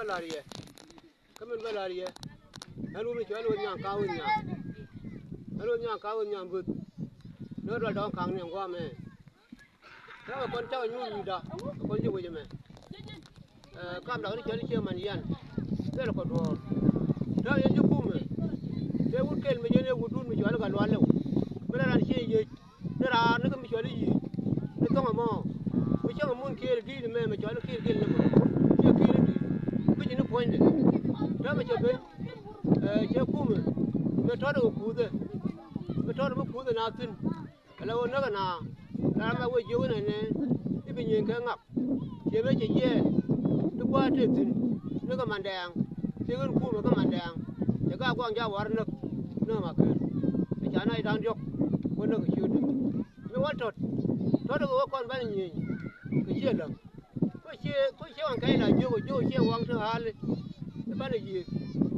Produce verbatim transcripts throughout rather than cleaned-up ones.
Bä la̱r yɛ. Kä min bä la̱r yɛ. Ɣän wut mi cɔal Weth Nyaŋ Ka̱a̱ Weth Nyaŋ. Ɣän Weth Nyaŋ Ka̱a̱ Weth Nyaŋ Buth. Ni ɣä dual dɔ̱ŋ ka̱ŋ ni ɛŋ gua̱a̱mɛ. Täämɛ kɔn cakɔ nyuur wi̱i̱da. Kɔn ji̱ wec ɛmɛ. Ɛ, kam dak ni cɔl i̱ Cieŋ Man Yan. Thilɛ kɔ duɔ̱ɔ̱r. Täämɛ yɛn ji̱ kumɛ. Tëë wut kɛl mi yɛn ɛ wutdun mi cɔal i̱ Gatluak Lɛw. Mi la ran ciɛ yiëc. Ni raar ni kä mi cɔl i̱ Yiëëc. Ni thɔŋ ɛmɔ. Mi cäŋ ɛmun kiɛɛr i̱ di̱i̱t ɛmɛ mi cɔl i̱ kiɛɛr gɛl ni mɔ. Ciɛ kiɛɛr i̱ di̱i̱t. Kui̱ci ni puɔ̱nydɛ. Täämɛ cɛ ben. Ɛ, cɛ kumɛ. Mi tɔ̱tɛ kɛ kuuthɛ. Mi tɔ̱tɛ mi kuuthɛ na thi̱n. Ala ɣöö näk ɛna ram ɛ wee jiök inɛnɛ i̱ bi nyieny kɛ ŋak. Ciɛ mëë cɛ jiɛɛn ti gua̱a̱r tëë thi̱n ni kɛ mandɛɛŋ. Ti ɣän kumɛ kä mandɛɛŋ cɛ gaak guaŋ jaak war näk. Näk ɛ Makër ɛ ca naac da̱ŋ diɔ̱k. Wä näk ɛ ciötdɛ mi wä tɔ̱t. Tɔ̱t ɛ kɛ wä kɔn banɛ nyieny kɛ ciɛ läŋ. Kui̱ ciɛ, kui̱ ciɛ waŋ kɛc la jiök, jiök ciɛ waŋ ti ɣa̱li. I̱ banɛ yiëëk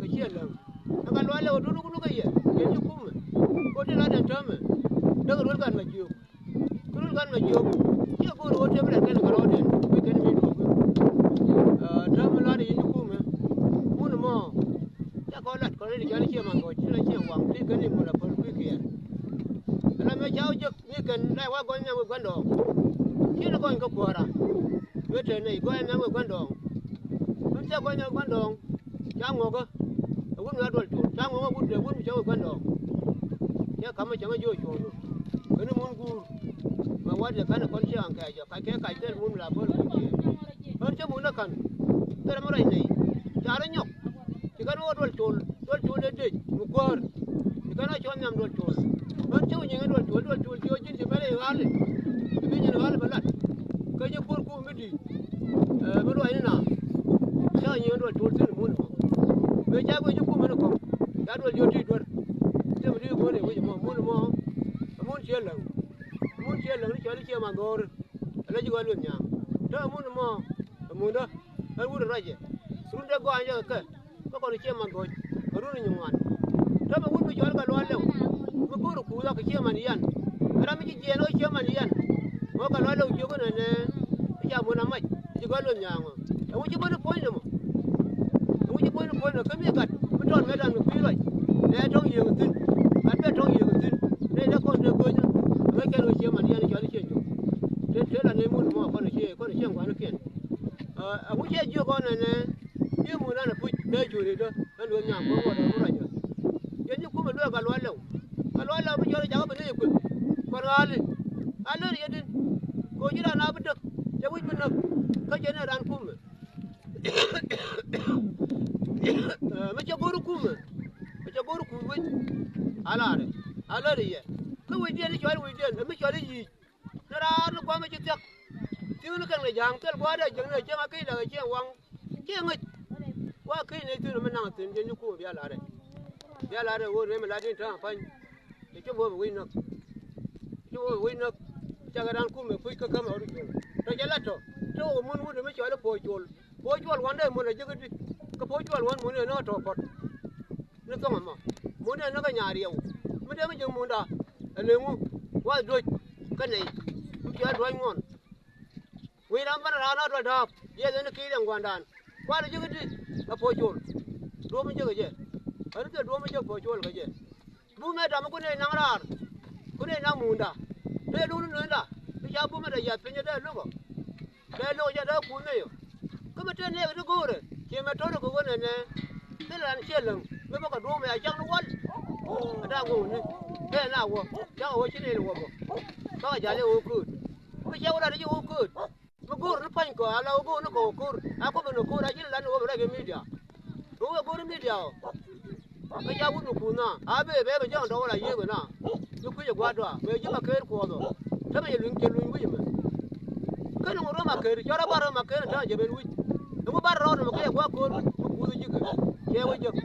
kɛ ciɛ läŋ. Ɛ Gatluak Lɛw ɛ tun wä kun wä kä yɛ yɛn ji̱ kumɛ. Kɛ wä ti la den täämɛ. Däk ruel gat ma jiök. Kä ruel gat ma jiök. Ciɛ go̱o̱r wä tëë bi rɛn kɛn kɛ rɔɔdɛn. Kui̱ kɛn mi duɔ̱k. Ɛ, täämɛ la di yɛn ji̱ kumɛ. Mun ɛmɔ. Ca kɔn lat kɔn ri di cɔl i̱ Cieŋ Man Gɔc. Ti la ciɛ waŋ ti kɛn i̱ mun la päl kui̱ kiɛɛr. Ala mëë ca wä jek. Ni kɛn la wa gɔny mɛm wek gua̱ndɔɔŋ. Ci ni gɔny kä kuäärä. Wek te nɛy gɔny mɛm wek gua̱ndɔɔŋ. Wek te gɔny mɛm wek gua̱ndɔɔŋ. Ca ŋuɔ̱kä. Ɛ wut mi la duɔl cuɔl ca ŋuɔ̱kä wut te wut mi cä wek gua̱ndɔɔŋ. Cɛ ka̱mä cäŋä jiök cuɔ̱ɔ̱ŋdu. Kɛn ni mun guur. Mɛ wat yɛ ka̱n ɛ kɔn ciɛ aŋ kɛɛcä kac kɛ kac thil mun mi la bäl wut ciɛ. Ɣän cä mun ni ka̱n. Thil ɛmɛ ruac nɛy. Ca rɔ nyɔk. Ci kɛn wä duɔl col, duɔl col dee dec mi kuäär. Ci kɛn wä cɔl nhiam duɔl col. Ɣän cä wä nyiŋ duɔl col, duɔl col ci wä ji̱n ci bɛl i̱ ɣa̱li. Ci bi nyin ɣa̱li bɛ lat. Kä ji̱ kuäär kuur mi di̱i̱t. Ɛ, mi ruac ni na. Cä wä nyiŋ duɔl col thi̱n mun mɔ. Mëë ca guic ji̱ kuur mɛn kɔ̱ŋ. Ca duɔl jiök ti duer. Cä mi di̱i̱t go̱o̱r i̱ wi̱c mɔ mun mɔ. Mun ciɛ läŋ. Mun ciɛ läŋ ni cɔl i̱ Cieŋ Man Gɔɔri. Ala ji̱ gɔaa lueth nyaŋ. Täämɛ mun mɔ. Ɛ mundä. Ɣän wut ruacɛ. Run dee gɔaa nyɛ kɛ kɛ. Kä kɔn Cieŋ Man Gɔc. Kä run nyin ŋuan. Täämɛ wut mi cɔal Gatluak Lɛw. Mi go̱o̱r kuuth a kɛ Cieŋ Man Yan. Ram mi ci jiɛɛn ɣä Cieŋ Man Yan. Ɣä Gatluak Lɛw jiök inɛnɛ. I̱ ca mun a mac. I̱ ci gɔaa lueth nyaŋ ɔ. Ɛŋu ci bä ni puɔ̱nydɛ mɔ. Ɛŋu ci puɔ̱ny ni puɔ̱ny ni kä mi gat mi tɔɔt mëëdan mi kui̱ ruac. Nɛ tɔ̱ŋ yiëëŋ thi̱n. Gat bɛ tɔ̱ŋ yiëëŋ thi̱n. Nɛ dee kɔn te go̱nyä. Ŋäc kɛn ɣöö Cieŋ Man Yan cɔal i̱ Cieŋ Juɔk. Te te la nɛy mun mɔ kɔn i̱ Cieŋ kɔn i̱ Cieŋ gua̱nikiɛn. Ɛ ŋu ciɛ jiök kɔn nɛnɛ. I̱ mun an a puc nɛ cuuri dä. Ɣän lueth nyaŋ kuɔ̱ŋ wä dɔ̱ŋ mi ruac ɣä. Yɛn ji̱ kumɛ lueek Gatluak Lɛw. Gatluak Lɛw mi cɔl i̱ jakä bi nɛy i̱ kueth. Kɔn ɣa̱li. A lär yɛ di̱n. Kɛ ɣöö ji̱ raan a bi däk. Cɛ wi̱c bi näk. Kä cɛ nɛ raan kumɛ. Ɛ, mi cɛ go̱r kumɛ. Mi cɛ go̱r kuuth wec. A laarɛ. A lär yɛ. Kä wecdiɛn i̱ cɔal wecdiɛn. Ɛ mi cɔal i̱ yic. Ni raar ni gua̱a̱th mi ci thia̱k. Thi̱kni kɛn kɛ ja̱a̱ŋ thil gua̱a̱th dee jiäkni ɛ cieŋ a ki̱c lak ɛ cieŋ waŋ. Ciɛ ŋäc. Wa ki̱c ni thi̱n mi naŋ thi̱n jɛ ni kuuth bia la̱rɛ. Bia la̱rɛ ɣöö rem ɛ lat in tääŋ a pa̱ny. Cɛ cä wä bɛ wec näk. Cä wä bɛ wec näk. Cakɛ raan kumɛ kui̱c kä kämɛ ɣɔr cuɔl. Tɔ cɛ lat tɔ. Tɔ wä mun wut mi cɔal i̱ Puɔ̱ɔ̱c Cuɔl. Puɔ̱ɔ̱c Cuɔl wa̱ndɛ mun a jiäk i̱di. Kä Puɔ̱ɔ̱c Cuɔl wa̱n mun in ɛ näk a tɔ̱ kɔt. Ni thɔŋ ɛmɔ. Mun in ɛ näk a nyaar riɛw. Mi dee mi jiäk munda. Ɛ leŋu. Wath duɔ̱c. Kä nɛy. Mi cɔal i̱ Dua̱c Ŋuɔ̱n. Wi̱i̱ ram banɛ raan a duɔl da̱a̱p. Yɛ dhɛn i̱ ki̱i̱c ɛn gua̱ndan. Kua̱r jiäk i̱di. Ɛ Puɔ̱ɔ̱c Cuɔl. Duɔ̱ɔ̱p mi jiäk ɛ jɛ. Ɣän i̱ thil duɔ̱ɔ̱p mi jiäk Puɔ̱ɔ̱c Cuɔl kɛ jɛ. Bumɛ dam kun nɛy naŋ raar. Kun nɛy naŋ munda. Dee luŋ ni nueenda. Bi ca bumɛ dee yath piny dee lukɔ. Dee lukɔ jɛ dee kuth nɛy ɔ. Kä mi te nɛɛk ti go̱o̱rɛ. Ciɛ mɛ to̱rɛ kɛ ɣöö nɛnɛ. Thilɛ ran ciɛ läŋ. Mi bä kɛ duɔ̱ɔ̱mɛ a cak ni wal. A daa ŋo̱o̱ni. Dee na wä. Cakɛ wä ci nɛy ni wä bä. Bakɛ jal i̱ ɣöö kööt. Mi cɛ wä lat i̱ ci ɣöö kööt. Mi go̱o̱r ni pa̱ny kɔ ala wä go̱o̱r ni kɔ wä ko̱r a kɔ ben wä ko̱r a ji̱n lat ni wä ben rɛc kɛ midia. Wä wä go̱o̱r ni midia ɔ. Kä ca wut mi kuth na a bee bee bɛ jɔ̱ɔ̱ŋ dɔ̱k wä la yiëëk na. Mi kui̱c ɛ gua̱a̱r dɔaa mëë ji̱ ma ker kuɔth ɔ. Tämɛ yɛ luny kɛ luny wi̱c ɛmɛ. Kä ni ŋut rɔ ma ker cɔr a bar rɔ ma ker ɛ ta̱a̱ jɛ ben wi̱c. Ni wä bar rɔɔd ɛmɛ kä yɛ gua̱a̱r ko̱r mi kuth ji̱ kɛ. Cɛ wä jek.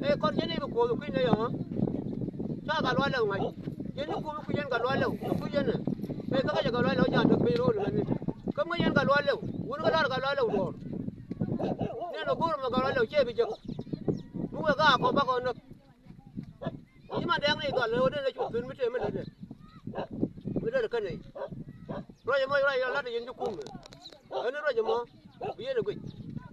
Ɛ kɔn jɛ ni bi kuɔth ɛ kui̱c nɛ yɛ ɣä. Ca Gatluak Lɛw ŋa̱c. Yɛn ni kuth bi kui̱c yɛn Gatluak Lɛw ɛ kui̱c yɛn ɛ. Ɛ kä kä jɛ Gatluak Lɛw ja̱a̱n däk piny ro̱o̱l ɛmɛni. Kä mi yɛn Gatluak Lɛw wun kä la̱r Gatluak Lɛw duɔ̱ɔ̱r. Nɛn ɛ go̱o̱r mɛ Gatluak Lɛw ciɛ bi jek. Mi wek kä a kɔp bakɔ näk. Ci man dɛɛŋ ni dhɔl ɛ ɣöö den ɛ cu thun mi tëë mi lätdɛ. Mi lätdɛ kä nɛy. Ruac ɛmɔ ruac ɛ la̱t ɛ yɛn ci kumɛ. Ɣän ni ruac ɛmɔ bi yɛn ɛ guic.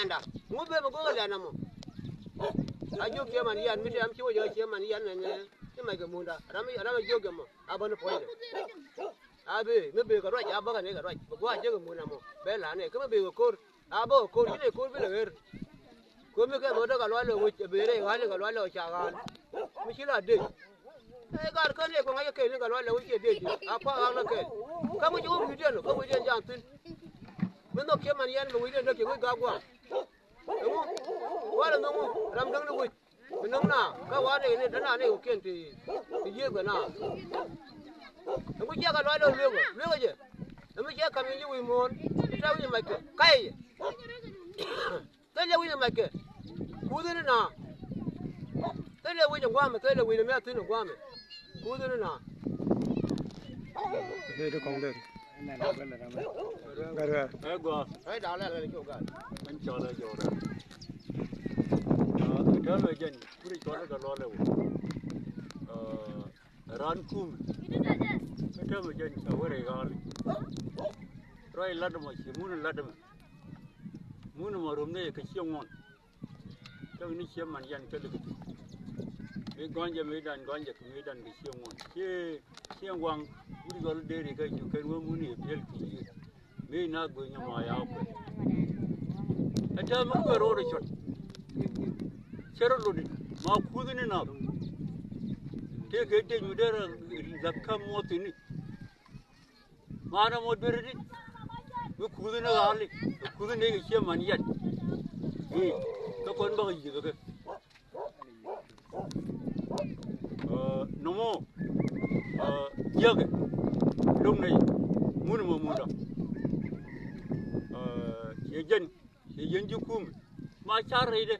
lɛnda. Ŋu ben mi go̱o̱k lɛnda mɔ. A jiök ciɛ man yan mi te am ci wä jɛ ciɛ man yan nɛ nɛ. Ci mac kɛ munda ram ram a jiök jɛ mɔ a bä ni puɔ̱nydɛ. A bi mi bek kɛ ruac a bä kɛ ni kɛ ruac bi gua̱a̱c jek kɛ munda mɔ bɛ la̱a̱n nɛ kä mi bek kɛ ko̱r. A bä kɛ ko̱r ci nɛ ko̱r bi lɛ ɣer. Ko̱r mi kɛ mɔ däk a luac lɛ wec a bek rɛy ɣa̱a̱l kɛ luac lɛ wec ca ɣa̱a̱l. Mi ci la dec. Ɛ gar kän yɛ kɔŋ a yɛ kɛɛl ni kɛ luac lɛ wec ciɛ dec a kua̱a̱k ɣa̱a̱l lɛ kɛɛl. Kä mi ci wä wi̱i̱diɛn kä wecdiɛn ja̱a̱n thi̱n. Mi nhɔk ciɛ man yɛn kɛ wecdiɛn däk ciɛ wec ga̱a̱k gua̱a̱m. Ɛŋu walɛ nhɔŋ ram däŋ ni wec. Mi näŋ na kä wa̱a̱ nɛy ni däna nɛy kɔ̱kiɛn ti ti jiëëk bɛ na. Ɛŋu ciɛ kɛ luac lɛ lueek ɔ lueek ɔ jɛ. Ɛmi ciɛ ka̱m in ji̱ wi̱i̱ muɔ̱ɔ̱n ti tɛ̈ wi̱i̱ mackɛ ka̱yɛ jɛ. Thilɛ wi̱i̱ mackɛ. Kuuth in na. Thilɛ wi̱i̱ gua̱a̱mɛ thilɛ wi̱i̱ mɛ thi̱n gua̱a̱mɛ. Kuuth in na. Dee di kɔŋ dee. Ɛ gɔaa. Ɛ da̱a̱ lɛl kɛn cok ga̱a̱l. Ɛn cɔl ɛ jɔɔrɛ. Ɛ täämɛ jɛn kuri cɔl ɛ kɛ lɔl ɛ wä. Ɛ raan kum. Ɛ täämɛ jɛn cɛ wä rɛy ga̱a̱l. Ruac lat ɛmɔ ci mun lat ɛmɛ. Mun ɛmɔ rom ni kɛ ciɛ ŋuɔn. Kä ni ciɛ man yan kä lek. Mi gɔ̱nyjɛ mi dan gɔ̱nyjɛ kɛ mi dan kɛ ciɛ ŋuɔn ciɛ ciɛ waŋ. Wut gɔl deri kä cu kɛn wä mun i̱ piɛl ki yiëë. Mi na gui̱ny ɛmɔ ya kuɛ. Ɛ täämɛ kuɛ ro̱o̱dɛ cɔt. Cɛ rɔ lotdi ma kuth ni na. Tëë kɛ dec mi derɛ lak kä muɔth ini. Ŋa̱a̱n ɛmɔ duer di mi kuth ni ɣa̱a̱li. Kuth ni kɛ ciɛ man yɛt. Ii kä kɔn bäkɛ yiëk kɛ. Ɛ nɔmɔ. Ɛ jiäkɛ. Lo̱ŋ nɛy mun ɛmɔ mundä. Ɛ ciɛ jɛn. Ciɛ yɛn ji̱ kumɛ ma car rɛydɛ.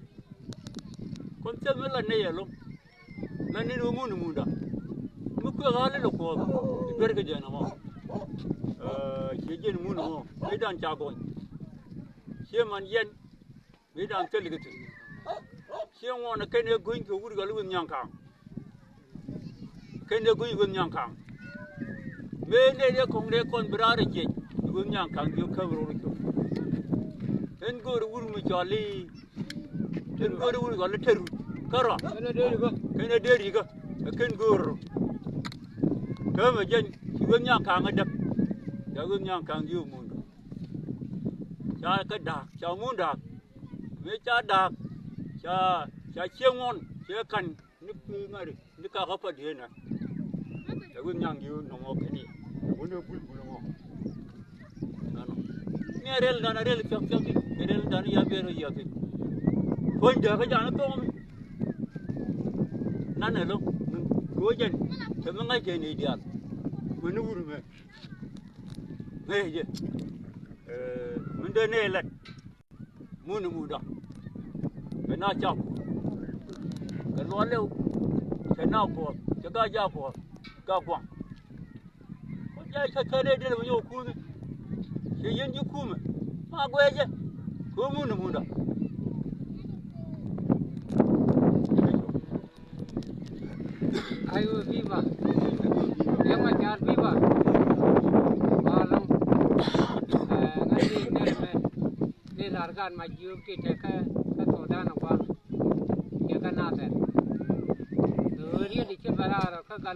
Kɔn thil mi la nɛy ɛlɔ̱ŋ. La nɛy wä mun mundä. Mi kuɛ ɣa̱a̱li lɛ kuɔth i̱ duer kɛ jɛn ɛmɔ. Ɛ ciɛ jɛn mun ɛmɔ mi dan ca gɔny. Ciɛ man yɛn mi dan thil kɛ thi̱n. Ciɛ ŋuɔn ɛ kɛn ɛ go̱ny kɛ wut ɣɔl wi̱n nyaŋ ka̱a̱ŋ. Kɛn dee guic ɣöth nyaŋ ka̱a̱ŋ. Mëë nɛy dee kɔŋ dee kɔn bi raar ɛ jiɛc ɣöth nyaŋ ka̱a̱ŋ diɔ̱k käm ro̱r cop. Ɛn göörä wur mi cɔal i̱ ɛn göörä wur cɔal i̱ te ruc kä rɔa. Kɛn ɛ dee rikä ɛ kɛn göörä rɔ. Täämɛ jɛn ci ɣöth nyaŋ ka̱a̱ŋ ɛ däk. Ca ɣöth nyaŋ ka̱a̱ŋ diɔ̱k mundä. Ca kɛ da̱a̱k ca mun da̱a̱k. Mëë ca da̱a̱k ca ca ciɛ ŋuɔ̱n ciɛ ka̱n. Ni pi ŋa̱ri ni ka ɣä pa diee nɛ. Ɛ wi̱n nyaŋ di̱i̱ nɔmɔ kɛn i̱ wun ni bul bul ŋɔ. Nɔnɔ ni a rɛl dan a rɛl piɔk piɔk i̱ kɛ rɛl dan i̱ a biɛr i̱ yɔth i̱ puɔ̱ny dee kä jan i̱ thɔɔmi. Nan ɛ lo̱ŋ mi go̱o̱ jɛn kɛ mi ŋa̱c kɛ ni diaal. Wun ni wur mɛ ŋäc jɛ. Min dee ni ɛ lɛt. Mun i̱ mundä kɛ na cam kɛ luɔl lɛw. Cɛ na puɔth cɛ ga ja puɔth ga guaŋ. Ku ja cɛ kɛ dee dee mi yɔw kuuth. Cɛ yɛn ji̱ kumɛ ma guɛcɛ kɛ mun i̱ mundä. Ai wee biba. Yɛn ma jar biba. Ba lɔŋ. Ŋa dee nɛr mɛ. Dee lar gan ma jiök ti te kä kä Sudan a gua̱a̱. Yɛ kä Nathɛr. Ɣöö riet i̱ ci bɛ raar kä gal.